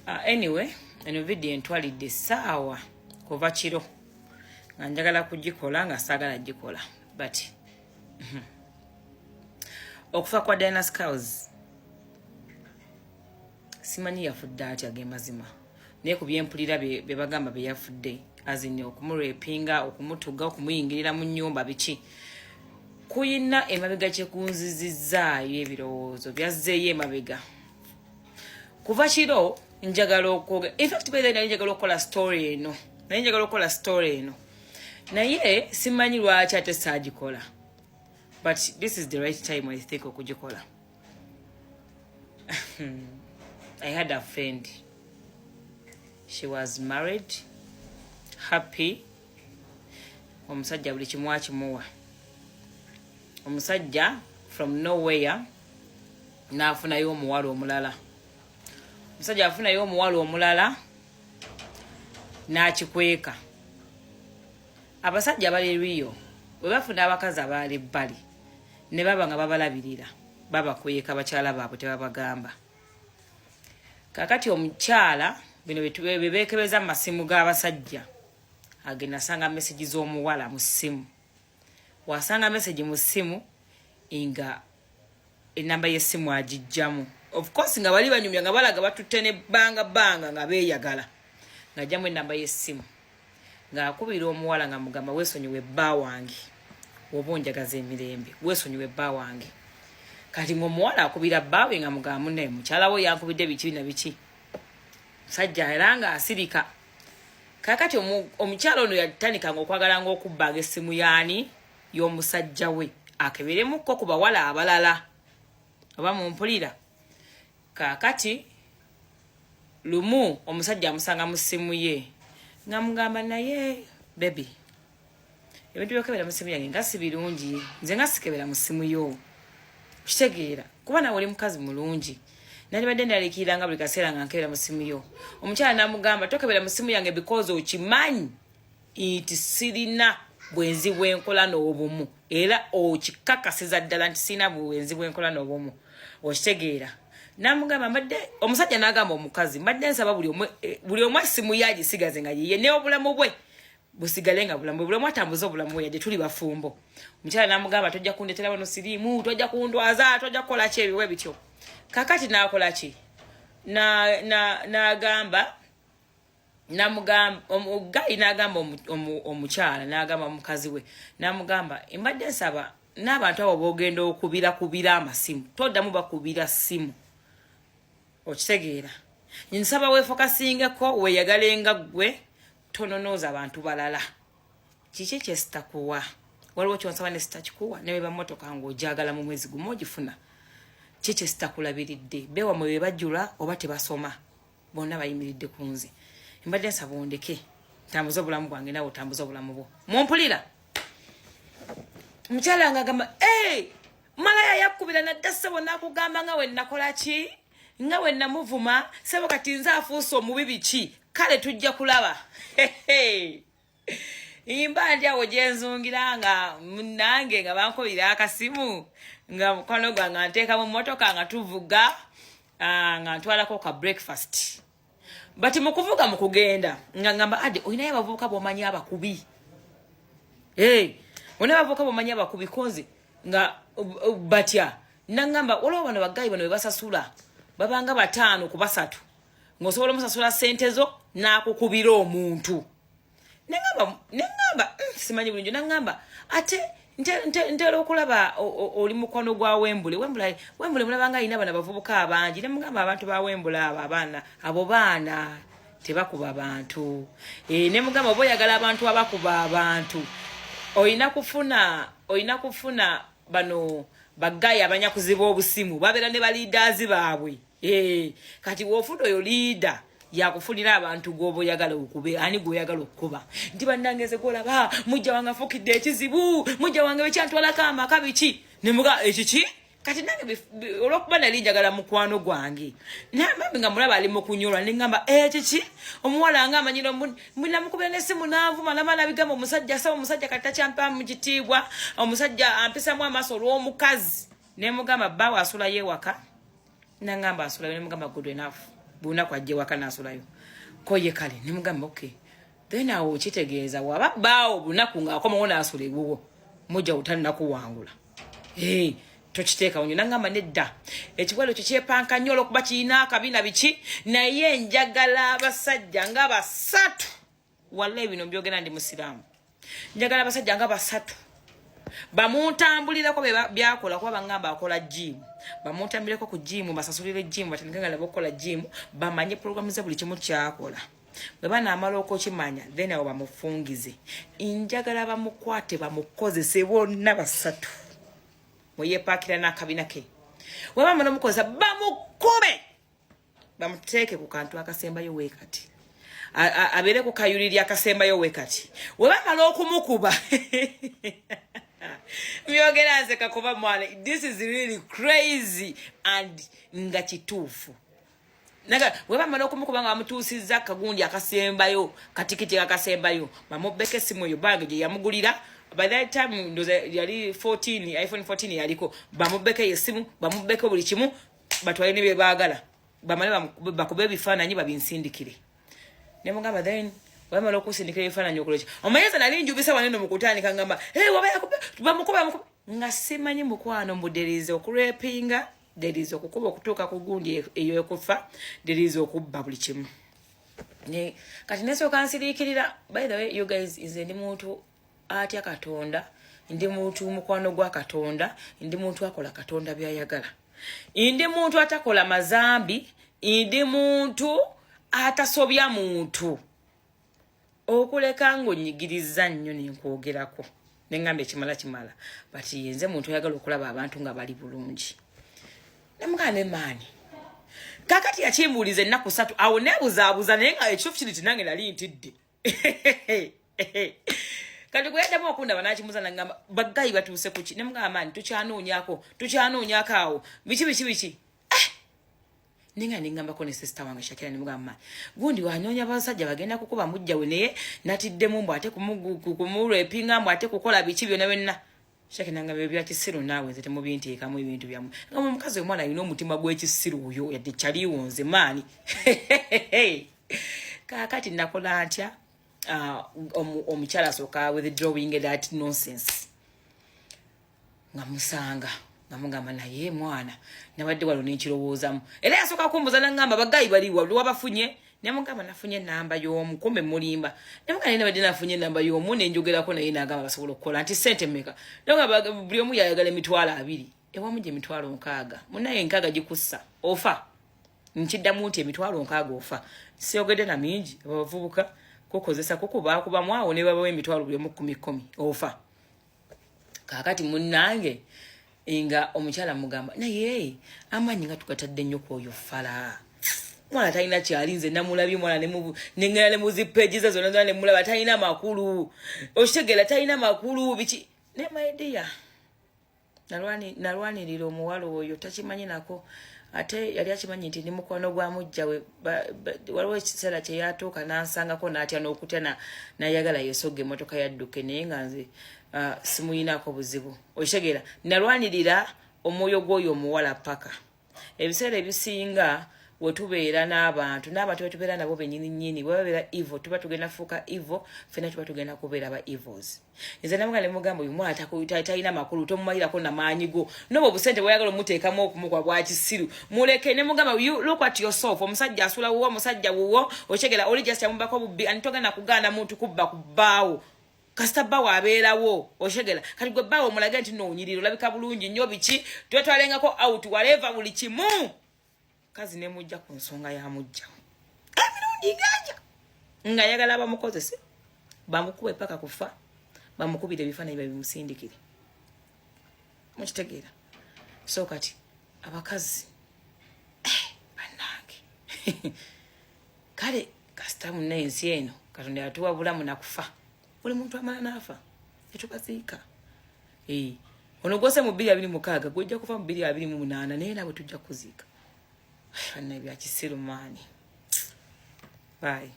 Anyway, eno video entwalidde essaawa kuva kiro nga njagala kugikola, nga saagala gikola, but okufa kwa Diana Skulls, simanyi yafudde atya ge mazima, naye ku byempulira bye bagamba bye yafudde azini okumurepinga, okumutuga, okumuyingirira mu nnyumba, biki kuyina emabega kyekunzizizaayo ebirowoozo byazzeeyo emabega. Kuva kiro njagala okwoga. In fact, by the nali njagala okukola story eno, naye njagala okukola story eno, naye simanyi lwaki ate saagikola, but this is the right time, I think, okugikola. I had a friend. She was married, happy. Omusajja buli kimu akimuwa. Omusajja from nowhere n'afunayo omuwala omulala. Omusajja afunayo omuwala omulala n'akikweka. Abasajja bali riyo, bwe bafuna abakazi abalala ebbali ne baba nga babalabirira, babakweka bakyala baabwe, tebabagamba. Kakati omukyala, bino bye beekebeza mu masimu g'abasajja, agenda asanga message z'omuwala mu ssimu. Wasanga message mu ssimu nga enamba y'essimu agijjamu. Of course nga bali banyumya, nga balaga batutte ne bbanga bbanga nga beeyagala, ng'ajjamu enamba y'essimu, ng'akubira omuwala nga mugamba, "Weesonyiwe bba wange, oba onjagaza emirembe, weesonyiwe bba wange." Kati ng'omuwala akubira bbaawe nga mugamba, "Munnaye, mukyala we yankubidde biki na biki." Musajja era ng'asirika. Kakati omukyala ono yatandikanga okwagalanga okubbanga essimu yaani, y'omusajja we, akeberemukko ku bawala abalala, oba mumpulira. Kaakati lumu omusajja amusanga mu ssimu ye nga mugamba, "Naye baby, ebintu byokebera mu ssimu yange nga si birungi. Nze nga sikebera mu ssimu yo, kitegeera, kuba nawe oli mukazi mulungi, nandibadde ndalikiriranga buli kaseera nga nkebera mu ssimu yo." Omukyala namugamba, "Tokebera mu ssimu yange because okimanyi nti sirina bwenzi bwenkola n'obumu, era okikakasiza ddala nti sirina bwenzi bwenkola n'obumu, okitegeera?" Namugamba, "Mbadde," omusajja n'agamba omukazi, "mbadde nsaba buli omu essimu ye agisigaze nga yiye, naye obulamu bwe busigale nga bulamu bwe, buli omu atambuze obulamu bwe, yadde tuli bafumbo." Omukyala n'amugamba, "Tojja kundetera wano siriimu, tojja kundwaza, tojja kukola ki," ebiwe bityo. Kakati n'akola ki? N'agamba, namugamba guy n'agamba omukyala, n'agamba mukazi we, n'amugamba, "Mbadde nsaba n'abantu abo b'ogenda okubira kubira amasimu, toddamu bakubira ssimu, okitegeera? Nsaba weefokasingeko, weeyagalenga ggwe, tononooza abantu balala. Kiki kyesitakuwa? Waliwo kyonsaba ne sitakikuwa? Neweba motoka ng'ogyagala, mu mwezi gumu ogifuna. Ki kyesitakulabiridde? Bewamwe be bajjula oba tebasoma, bonna bayimiridde ku nze. Mbadde nsaba ondeke ntambuze obulamu bwange, nawe otambuze obulamu bwo. Mumpulira?" Omukyala nga agamba, "Hey, malaya yakkubira nadda, ssebo, nakugamba nga we nakola ki, nga we namuvuma, ssebo, kati nze afuuse omubi biki? Kale tujja kulaba." Mba ndi awo gyenzungira nga nange nga bankubira akasimu, nga mukwano gwange anteeka mu mmotoka nga tuvuga, nga ntwalako ka breakfast. But mu kuvuga, mu kugenda, nga ngamba, "Ade, olinayo abavubuka b'omanyi abakubi? Hey, olinayo abavubuka b'omanyi abakubi?" Konze nga batya. Naŋŋamba, "Waliwo bano ba guy bano be basasula, babanga 5 ku 3, ng'osobola omusasula ssente zo n'akukubira omuntu." Neŋŋamba, simanyi bulungi." Naŋŋamba, "Ate ntera okulaba oli mukwano gwa Wembule. Wembule, Wembule mulabanga alina bano abavubuka abangi." Ne mugamba, "Abantu ba Wembule abo, abaana abo baana tebakuba bantu." E, ne mugamba, "Oba oyagala abantu abakuba abantu, olina kufuna bano ba guy abanyakuzi b'obusimu, babeera ne ba leaders baabwe. E, kati woofuna oyo leader, yakufunira abantu gwoba oyagala okube, ani gweoyagala okukuba." Nti, "Bannange, nze gwolaba mujja wange afuukidde ekizibu, mujja wange bekyantwalako amaka biki." Nemuga, "Ekiki?" Kati nange olwokuba nali njagala mukwano gwange, namambi nga mulaba ali mukunyolwa, neŋŋamba, "Ekiki? Omuwala nga amanyira, namukubira nesimu nanvuma, namala bigamba omusajja asaba, omusajja kati takyampa mu kitiibwa, omusajja ampisamu amaaso olw'omukazi." Nemugamba, "Bbaawe asulayo ewaka?" Naŋŋamba, "Asulayo." Nemugamba, "Good enough." Buli lunaku ajje waka n'asulayo. Koye kale nemugamba, "Okay." Then awo kitegeeza waba bbaawo bunaku ng'akomawo n'asula ewuwo, mujja utalinakuwangula. Hey, tokiteekawo nyo. Nangamba, "Nedda, ekiwelo ekyo kyepanka nnyo olwokuba kirina akabina biki, naye njagala abasajja nga basatu." Wallahi bino mbyogera ndi musiraamu. Njagala abasajja nga basatu bamuntambulirako byakola, kuba baŋŋamba akola gym. Bamuntambulireko ku gym, basasulire gym, batandike nga nabo okukola gym, bamanye programu ze, buli kimu kyakola. Bwe banaamala okukimanya, then awo bamufungize. Njagala bamukwate, bamukozese bonna basatu mweyepaakira n'akabina ke. Bwe bamala omukozesa, bamukube, bamuteeke ku kantu akasembayo weekati, abeere ku kayuliri akasembayo weekati. We bamala okumukuba, myogera nze kakuba mwana, this is really crazy and nga kituufu. Naga we bamala okumukuba nga bamutuusizza akagundi akasembayo, katikiti akasembayo, bamubbeko essimu eyo bange gye yamugulira. By that time ndoza yali 14, iPhone 14 yaliko. Bamubbeko eyo essimu, bamubbeko buli kimu, batwale ne bye baagala, bamale bakube ebifaananyi babinsindikire. Nemugamba, then wamala okusindikira ebifaananyi okola ki? Omanyiza nali njubisa waneno mu kutandika, ngamba, "Hey, waba bamukuba, bamukuba," nga simanyi mukwano mbu there is okurepinga, there is okukuba okutuuka ku gundi eyokufa, there is okubba buli kimu. Kati nesooka nsiriikirira. By the way, you guys, nze ndi muntu atya Katonda, ndi muntu mukwano gwa Katonda, ndi muntu akola Katonda byayagala, ndi muntu atakola mazambi, ndi muntu atasobya muntu, okuleka ng'onyigiriza nnyo nenkwogerako neŋŋamba ekimala kimala. But yenze muntu oyagala okulaba abantu nga bali bulungi. Namugamba ne maani kakati yakimbuuliza ennaku 3 awo neebuzaabuza, naye nga ekituufu kiri ti nange nali ntidde. Kati gwe yaddamu okundaba nakimuza, nagamba, "Ba guy batuuse kuki?" Nemugamba nti tukyanoonyako, tukyanoonyako awo, biki biki biki. Eh! Nenga nengambako ne sister wange Shakira, nemugamba, "Gundi wanoonya basajja bagenda kukuba mujja we, naye natiddemu mbu ate kumurepinga, mbu ate kukola biki byonna byonna." Shakira nangamba, "Ebyo byakisiru naawe, nze temubinteekamu ebintu byammwe." Nga omukazi omwana alina omutima gw'ekisiru oyo, yadde kyaliwo nze maani. Kaakati nakola ntya? Omukyala asooka withdrawing that nonsense, nga musanga nga mugamba, "Naye mwana, nabadde wano nenkirowoozamu." Era yasooka kumbuza nagamba, "Ba guy baliwa wabafunye?" Nemugamba, "Nafunye enamba y'omu." Kumbe mulimba. Nemugamba, "Naye nabadde nafunye enamba y'omu, nenjogerako naye, nagamba basobola okukola." Nti, "Sente mmeka?" Nagamba, "Buli omu yayagala 20,000." Ewamu gye 60,000, munaye 60 gikussa ofa. Nkiddamu nti 60,000 ofa. Siyogedde na mingi. Abavubuka kukozesa kukubakubamu awo ne babawa emitwalo buli omu kumi kumi, ofa. Kaakati munnange, nga omukyala mugamba, "Naye amaanyi nga tugatadde nnyo ku oyo fala, mwana talina kyali. Nze namulabye mwana, nengenda ne muzi page ze zonna zonna, nemulaba talina makulu, okitegeera? Talina makulu biki." Ne my dear, nalwanirira omuwala oyo, takimanyi nako. Ate yali akimanyi nti ndi mukwano gwa mujja we. Waliwo ekiseera kyeyatuuka nansangako n'atya n'okutya, nayagala yesoga emmotoka yadduke, naye nga nze simuyinaako buzibu, okitegeera? Nalwanirira omwoyo gw'oyo omuwala paka ebiseera ebisinga. Wetubeera n'abantu, n'abantu betubeera nabo benyini nyini, bwe babeera evil, tuba tugenda fuuka evil fena, tuba tugenda kubeera ba evils. Nze namuga ne mugamba, "Oyu mwana talina makulu, tomumalirako namaanyi go, noba obusente bweyagala omuteekamu okumukwa bwakisiru, muleke." Ne mugamba, "You look at yourself, omusajja asula wuwo, omusajja wuwo, okitegeera? Oli just amubako bubbi, ani togenda kugaana muntu kubba ku bbaawo, kasita bbaawo abeerawo, okitegeera? Kati gwe bbaawo omulage nti noonyirira, olabika bulungi nnyo, biki, twetwalengako out, whatever, buli kimu." Kazi nemujja ku nsonga ya mujja emirundi ganja nga ayagala bamukozese, bamukube paka kufa, bamukubire ebifaananyi babimusindikire, mukitegeera? So kati abakazi, bannange, kale kasita munna ensi eno Katonda yatuwa bulamu nakufa, buli muntu amala naafa etubaziika. Ono gwose mu 2026, gwejja kufa mu 2028, naye nabwe tujja kuziika. Banna, ebyakisiru maani. Bye.